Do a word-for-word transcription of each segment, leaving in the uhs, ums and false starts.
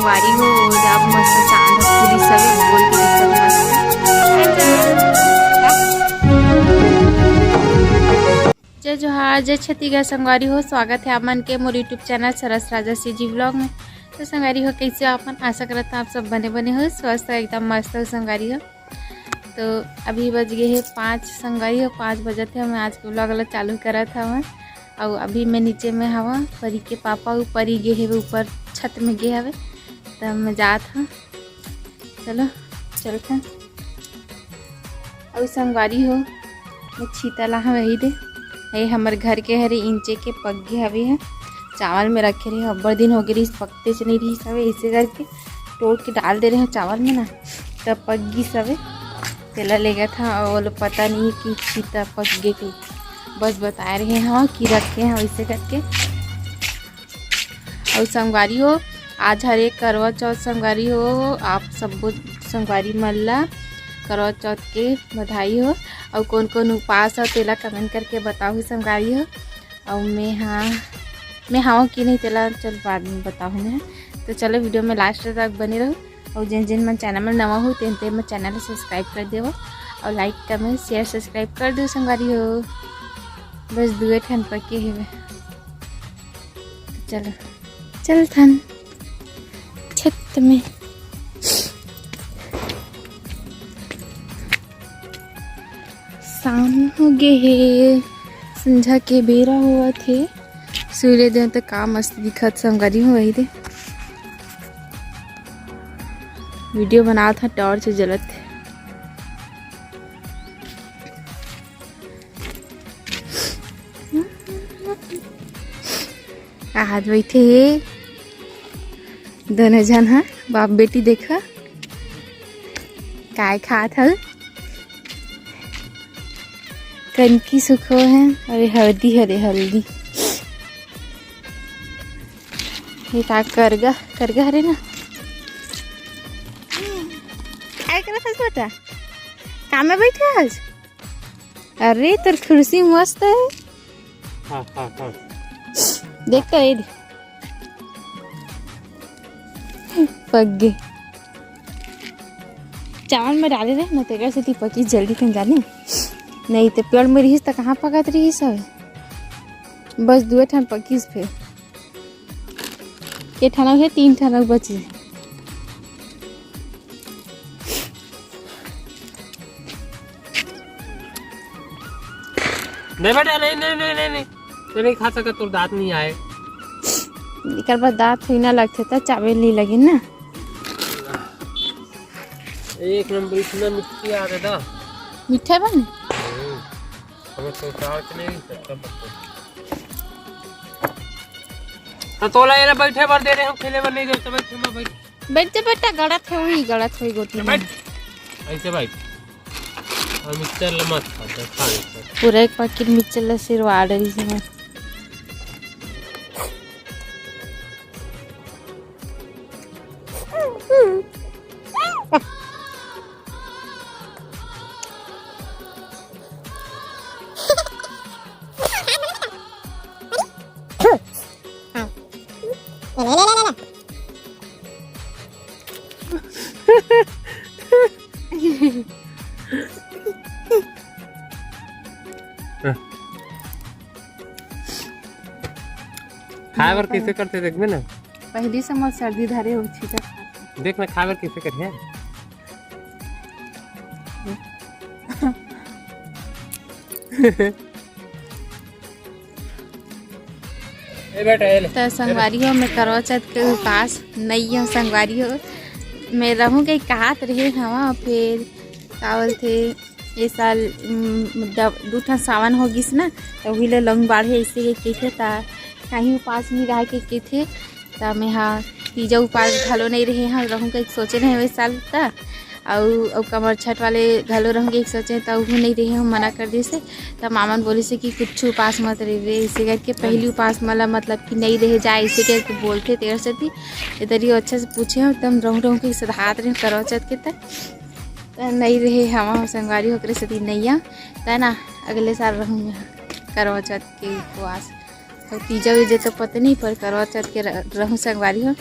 वारी हो, जब मस्त चांद खुली सवे, बोल के दिखत मस्त। जय जोहार, जय छत्तीसगढ़ संगवारी हो। स्वागत है आप मन के मोर YouTube चैनल सरस राजा CG vlog में। तो संगवारी हो, कैसे हो आप मन? आशा करत हूँ आप सब बने बने हो, स्वस्थ हो, एकदम मस्त हो संगवारी हो। तो अभी बज गए हे पाँच संगवारी हो, पाँच बजत हे। मैं आज के vlog ला चालू करत हवं। अउ अभी मैं नीचे में हवं, परी के पापा ऊपर ही गे हवे, ऊपर छत में गे हवे, त मैं जात हवं। चलो चलथन। अउ संगवारी हो, मैं छीता ला हवं, वही दे, ये हमर घर के हरे, इंचे के पक गे हवे ह। चावल में रखे रहे, अब्बड़ दिन हो गए रहिस, पकतेच नहीं रहिस हवे, इसे करके तोड़ के डाल दे रहे हो चावल में ना, तब पक गिस हवे। तेला लेगत हवं, अउ ओला पता नहीं कि छीता पक गे के, बस बताए रहे हवं कि रखे हवं इसे करके। अउ संगवारी हो, आज हरे करवा चौथ संगवारी हो, आप सब्बो संगवारी मन ला करवा चौथ के बधाई हो। अउ कौन कौन उपास हो तेला comment करके बताओ संगवारी हो। अउ मैं हाँ, मैं हवं कि नहीं तेला चल बाद में बताहूँ मैं। तो चलो video में last तक बने रहो। अउ जिन जिन मन channel में नवा हो तेन तेन मन channel ला subscribe कर देवो। अउ like comment share subscribe कर दो संगवारी हो। बस दुए ठन पके हेवे। तो चलो चलथन छत में। शाम हो गे हे, संझा के बेरा होवत हे। सूर्य देव तो का मस्त दिखत संगवारी हो, वही दे video बनात हा, torch जलत हे। आज बैठे हे दोनों झन ह, बाप बेटी देखा काय खात हल। कनकी सुखो है, अरे हल्दी हरे हल्दी। ये का करगा, करगा हरे ना। काय करत हस बेटा? काम में बैठे हस? अरे तोर कुर्सी मस्त है। हाँ, हाँ, हाँ। देख तो ये दे। पक गे। चावल में डाले रहे ना, तेकर सेती पकी जल्दी कन जानी। नहीं तो पेड़ में रहिस त कहाँ पकत रहिस हवे? बस दुए ठन पकिस फेर। के ठन हे? तीन ठन बची। नहीं बेटा, नहीं, नहीं, नहीं, नहीं, नहीं। तो नहीं खा सकत, तोर दांत नहीं आए। एकर बर दांत थोड़ी ना लगथे, त चाबे नहीं लगे ना। एक नंबर इतना मिट्टी आ रहा था। मीठा बन? हम्म। हमें तो चावल के नहीं सकता मतलब। तो तोला ये बैठे बर दे रहे हो, खेले बर नहीं दे, तो बैठ, मैं बैठ। बैठ जा बेटा, गड़त है वही, गड़त हुई गोटी में। बैठ। ऐसे बैठ। और मिक्सचर ला मत खा, तो खा लेते। पूरा एक पैकेट मिक्सचर ला सिरवा डरी से मैं। खाए बर कैसे करथे देखबे ना। पहली से मोर सर्दी धरे हो छीटा। देख ना खाए बर कैसे करथे। ए बेटा, ए ले। त संगवारी हो, मैं करवा चौथ के उपास नई हो संगवारी हो। मैं रहूं कही कहत रहे हवा, फिर का बोलथे, ये साल, उम, द-, दू ठन सावन हो गिस ना, त उही ले लंग बाढ़े ऐसे के कहिथे, त कहीं उपास नहीं रह के कहिथे। त मैं हा तीजा उपास घलो नहीं रहे हव, रहूं कहिके सोचे रहे हव ए साल त, अउ, अउ कमर छठ वाले घलो रहूं कहिके सोचे त उहू नहीं रहे हव, मना कर दिसे। त मामन बोलिसे कि कुछ उपास मत रहिबे, इसे करके पहली उपास मला मतलब कि नहीं रहे जाए, इसे करके बोलथे तेर सेती। ए तरी अच्छा से पूछे हव, एकदम रहूं रहूं कहिके सधात रहे करवा चौथ के त, त नहीं रहे हवा संगवारी हो, ओकरे सेती नैया, त ना अगले साल रहूं मैं करवा चौथ के उपवास। अउ तीजा उजा तो पता नहीं, पर करवा चौथ के र-, रहूं संगवारी हो।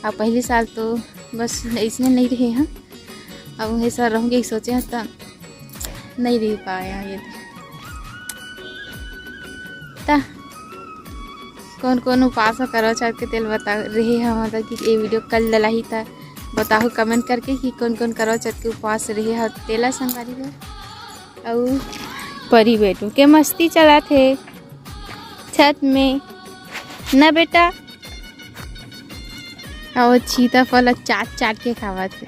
अब पहली साल तो बस इसने नहीं रहे हैं। अब उन्हें सर रहूँगी सोचे हैं तो नहीं रह पाए हैं ये। ता कौन कौन उपास ह करवा चौथ के तेल बता रहे हैं, मतलब कि ये वीडियो कल डलाही ता बताहू कमेंट करके कि कौन कौन करवा चौथ के उपास रहे हैं तेला संगवारी हो। अउ परी बेटू के मस्ती चलत हे छत में ना बेटा। अउ चीता फल चाट चाट के खावत हे।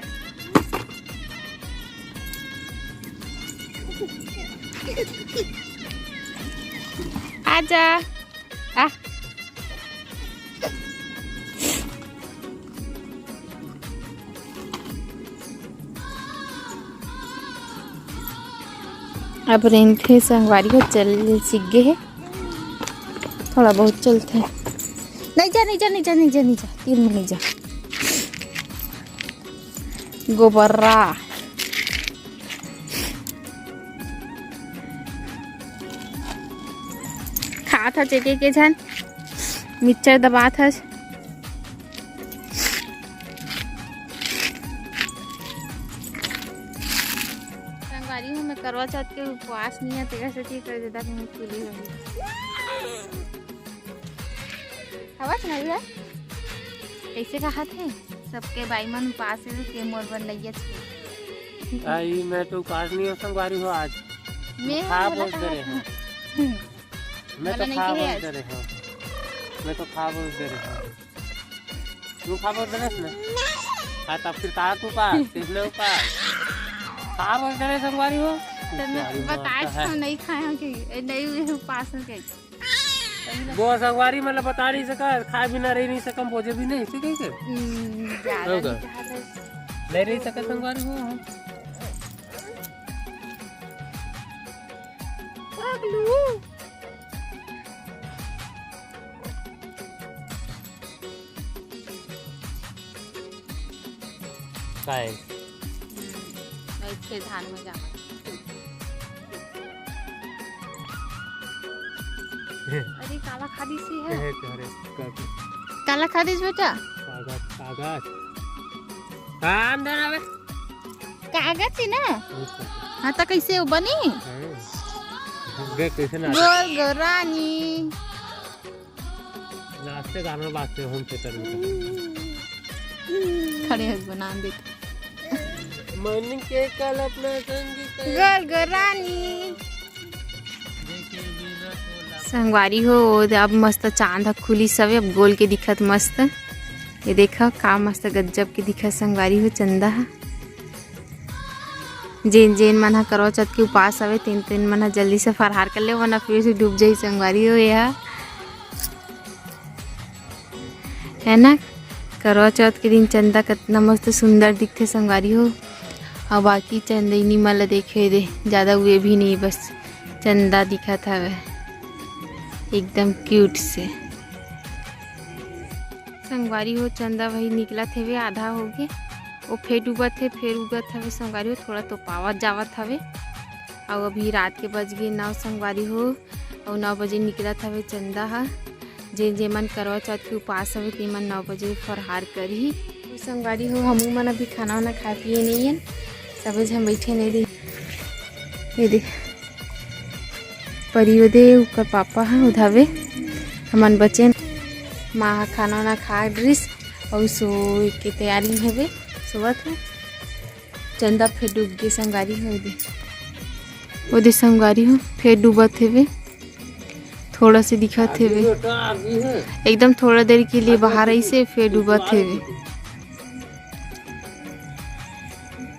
आजा। आ। अब रेंगथे संगवारी हो, चल सीख गे हे, थोड़ा बहुत चलथे। नहीं जा, नहीं जा, नहीं जा, नहीं जा, नहीं जा, तीर में नहीं जा। गोबर्रा खात हस एक एक झन, मिक्सचर दबात हस। संगवारी हो, मैं करवा चौथ के उपवास नहीं है, तेरा से चीज कर देता कि मुश्किल ही होगी। हवस ना भैया? कैसे कहा थे? सबके बाई मन उपास है, के मोर बर नैया छे। आई, मैं तो उपास नहीं हो संगवारी हो आज। मैं खा बोल दे रहे हो। मैं तो खा बोल दे रहे हो। मैं तो खा बोल दे रहे हो। तू खा बोल दे रहे ना। हाँ, तब फिर कहा तू उपास, किसने उपास? खा बोल दे रहे संगवारी हो। तो मैं बताए तो नहीं खाया कि, ए, नहीं हुए उपास में कहीं। वो संगवारी मतलब बता नहीं सका, खा भी ना रही नहीं सकम, बोझे भी नहीं, ठीक है के? हम्म, ज्यादा होगा। नहीं चाहते। नहीं रही सका संगवारी हो हम। पगलू। काय? हम्म, अउ खेत धान में जावत। अरे, काला खा दिस हे। हे, हे, अरे, का-, काला खा दिस बेटा? कागज, कागज। काम देना बे। कागज ही ना? अच्छा। हाँ, तो कैसे वो बनी? हाँ। गे, कैसे ना? गोल गोल रानी। लास्ट गाना बाजते होम थिएटर में। खड़े हो बना दे। मन के कल्पना संग गोल गोल रानी। संगवारी हो, अब मस्त चांद ह खुलिस हवे, अब गोल के दिखत मस्त। ये देखा का मस्त गजब के दिखत संगवारी हो चंदा ह। जेन जेन मन ह करवा चौथ के उपास हवे, तेन तेन मन ह जल्दी से फरहार कर ले, वरना फिर से डूब जाही संगवारी हो। ये ह है ना, करवा चौथ के दिन चंदा कितना मस्त सुंदर दिखथे संगवारी हो। अउ बाकी चंदैनी मन ल देखे दे, ज्यादा उए भी नहीं, बस चंदा दिखत हवे एकदम क्यूट से। संगवारी हो, चंदा वही निकलत हेवे, आधा होगे, वो फेर डूबत हे, फेर उगत हवे संगवारी हो, थोड़ा तो पावत जावत हवे। अउ अभी रात के बज गे नौ संगवारी हो, अउ नौ बजे निकलत हवे चंदा ह। जे जेमन करवा चौथ के उपास हवे, तेमन नौ बजे फरहार करही। अउ संगवारी हो, हमू मन अभी खाना वाना खा पिए नहीं हन, सबे झन बैठे नहीं रही। ये देख, परी ओदे, ओकर पापा ह उधावे, हमन बचेन। माँ ह खाना वाना खा डरिस अउ सोए के तैयारी में हवे, सोवत हे। चंदा फेर डूब गे संगवारी हो, ओदे, ओदे संगवारी हो, फेर डूबत हेवे, थोड़ा से दिखत हेवे, एकदम थोड़ा देर के लिए बाहर आइसे, फेर डूबत हेवे।